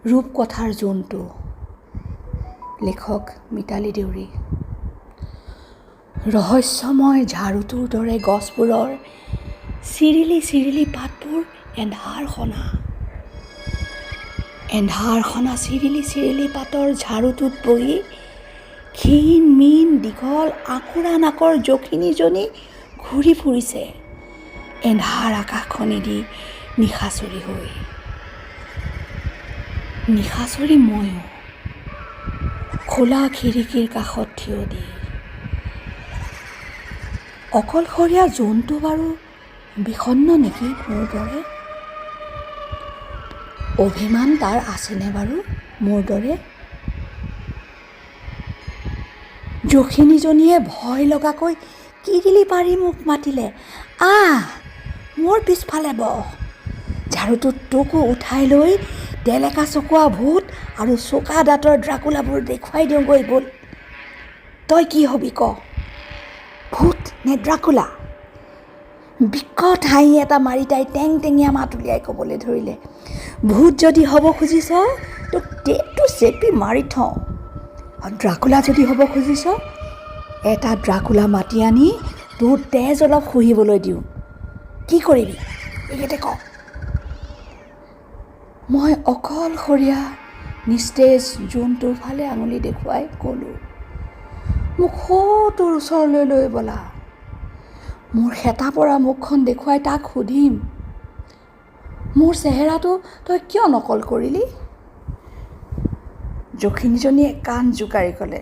ৰূপকথাৰ জোনটো। লেখক মিতালী দেউৰী। ৰহস্যময় ঝাৰুটোৰ দৰে গছবোৰৰ চিৰিলি চিৰিলি পাতবোৰ এন্ধাৰ সনা। এন্ধাৰ সনা চিৰিলি চিৰিলি পাতৰ ঝাৰুটোত বহি ক্ষীণ মীন দীঘল আঁকোৰা নাকৰ যখিনীজনী ঘূৰি ফুৰিছে এন্ধাৰ আকাশখনেদি নিশাচৰী হৈ। নিশাচৰী ময়ো খোলা খিৰিকীৰ কাষত থিয় দি। অকলশৰীয়া জোনটো বাৰু বিষণ্ণ নেকি মোৰ দৰে? অভিমান তাৰ আছেনে বাৰু মোৰ দৰে? যখিনীজনীয়ে ভয় লগাকৈ কিৰিলি পাৰি মোক মাতিলে, আহ, মোৰ পিছফালে বহ। ঝাৰুটোত তোকো উঠাই লৈ টেলেকা চকুৱা ভূত আৰু চোকা দাঁতৰ ড্ৰাকুলাবোৰ দেখুৱাই দিওঁগৈ ব'ল। তই কি হবি ক, ভূত নে ড্ৰাকুলা? বিকট হাঁহি এটা মাৰি তাই টেং টেঙীয়া মাত উলিয়াই ক'বলৈ ধৰিলে, ভূত যদি হ'ব খুজিছ তোক টেটু চেপি মাৰি থওঁ, আৰু ড্ৰাকুলা যদি হ'ব খুজিছ এটা ড্ৰাকুলা মাতি আনি তোৰ তেজ অলপ শুহিবলৈ দিওঁ। কি কৰিবি এইকেইতে ক। মই অকলশৰীয়া নিস্তেজ জোনটোৰ ফালে আঙুলি দেখুৱাই ক'লোঁ, মোক সৌটোৰ ওচৰলৈ লৈ ব'লা। মোৰ শেঁতা পৰা মুখখন দেখুৱাই তাক সুধিম, মোৰ চেহেৰাটো তই কিয় নকল কৰিলি? যখিনীজনীয়ে কাণ জোকাৰি ক'লে,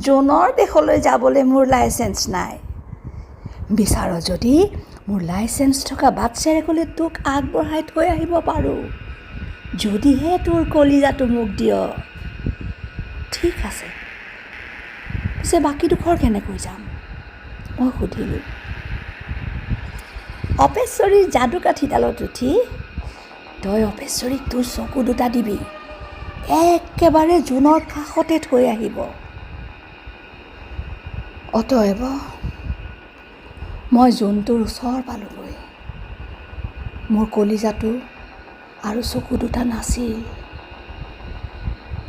জোনৰ দেশলৈ যাবলৈ মোৰ লাইচেঞ্চ নাই। বিচাৰ যদি মোৰ লাইচেঞ্চ থকা বাটচেৰেকলৈ তোক আগবঢ়াই থৈ আহিব পাৰোঁ, যদিহে তোৰ কলিজাটো মোক দিয়। ঠিক আছে, পিছে বাকীডোখৰ কেনেকৈ যাম? মই সুধিলোঁ। অপেশ্বৰীৰ যাদুকাঠিডালত উঠি তই অপেশ্বৰীক তোৰ চকু দুটা দিবি, একেবাৰে জোনৰ কাষতে থৈ আহিব। অতএব মই জোনটোৰ ওচৰ পালোঁগৈ। মোৰ কলিজাটো আৰু চকু দুটা নাছিল,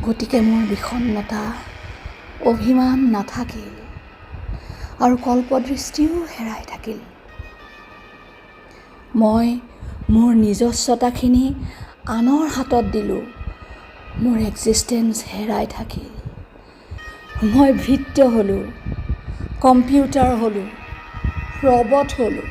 গতিকে মোৰ বিষণ্ণতা অভিমান নাথাকিল আৰু কল্পদৃষ্টিও হেৰাই থাকিল। মই মোৰ নিজস্বতাখিনি আনৰ হাতত দিলোঁ, মোৰ এক্সিষ্টেঞ্চ হেৰাই থাকিল। মই ভৃত্য হ'লোঁ, কম্পিউটাৰ হ'লোঁ, ৰবট হ'লোঁ।